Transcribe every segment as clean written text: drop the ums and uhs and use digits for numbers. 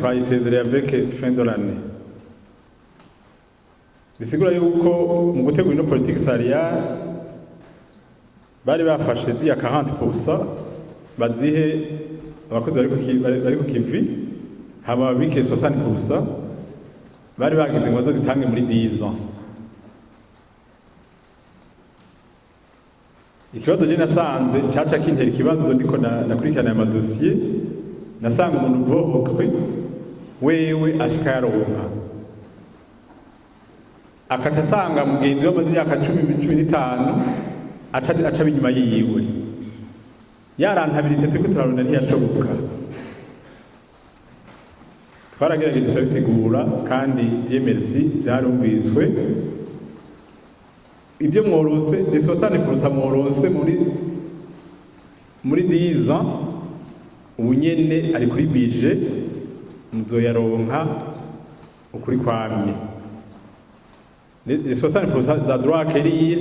Twayisezereye avec fin de l'année. Bisigura yuko mu gutegura ino politique salariale bari bafashe ziya 40% bazihe abakozi bari ku kivi, hama babike 60% bari bagize ngo bazozitange muri 10 ans. Ikibazo je nasanze caca kintera ikibazo, ndiko nakurikirana aya madosiye, nasanga umuntu vohokwe wewe ashika yaronka, akaca asanga mugenzi we amaze imyaka 10, 15 aca inyuma yiwe. Yarantabilité turiko turarunda ntiyashoboka. Twaragerageje turabisigura, kandi Dieu merci, vyarumviswe. Ibyo mworose, les 60% mworose muri 10 ans, ubu nyene ari kuri budget, muzoyaronka ukuri kwamye. Les 60% za droit à acquérir,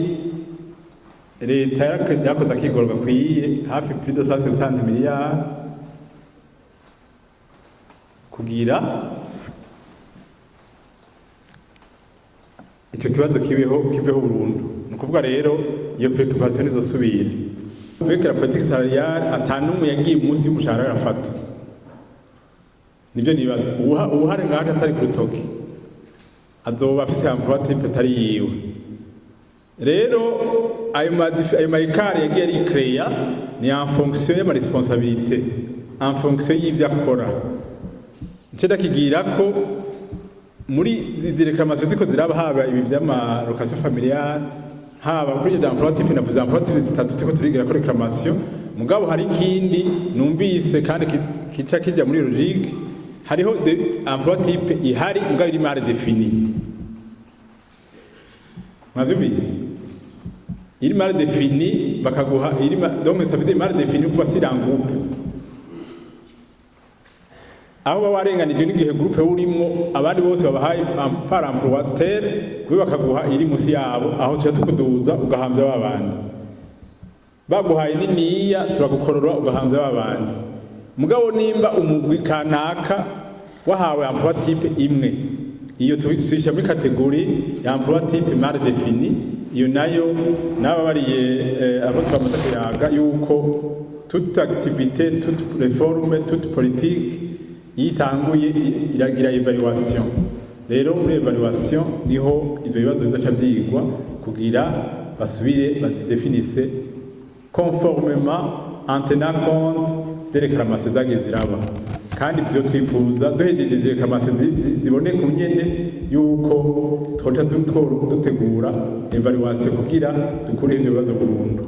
leta yakoze akigoro gakwiye, hafi plus de 170 milliards, kugira ico kibazo kibeho, kiveho burundu. Ni ukuvuga rero iyo préoccupation izosubira. Avec la politique salariale, atanumwe yagiye munsi y'umushahara arafata. Nibyo nibaza. Uwuhari ngaho atari ku rutoki azoba afise emploi type atari yiwe. Rero ayo ma écarts yagiye arikreya ni en fonction y'ama responsabilité, en fonction y'ivyo akora. Nce ndakigira ko muri izi réclamation ziko ziraba, haba ibi vy'ama allocation familiale, haba kuri ibyo emploi type, navuze emploi type zitatu turiko turigira ko réclamation. Mugabo hari ikindi numvise kandi kica kija muri logique: hariho de emploi type ihari, mugabo iri mal défini. Mwavyumvise? Iri mal défini, bakaguha iri donc ça veut dire mal défini kuva sur un groupe aho baba warenganijwe n'igihe groupe urimwo abandi bose babahaye par emploi tel, kuri bakaguha iri musi yabo. Aho tuja tukuduza, ugahamvya babandi baguhaye niniya, turagukorora ugahamvya babandi. Mugabo nimba umugwi kanaka wahawe emploi type imwe, iyo tuyishyira muri catégorie ya emploi type mal défini. Iyo nayo nababariye abo twamaze kuyaga yuko toute activité, toute réforme, toute politique iyo itanguye iragira évaluation. Rero muri évaluation niho ivyo bibazo bizoca vyigwa kugira basubire bazidefinise conformément, en tenant compte des réclamations zagiye ziraba. Kandi ivyo twifuza, duhejeje izi réclamations ziboneka nyene, yuko twoca dutegura évaluation kugira dukure ivyo bibazo burundu.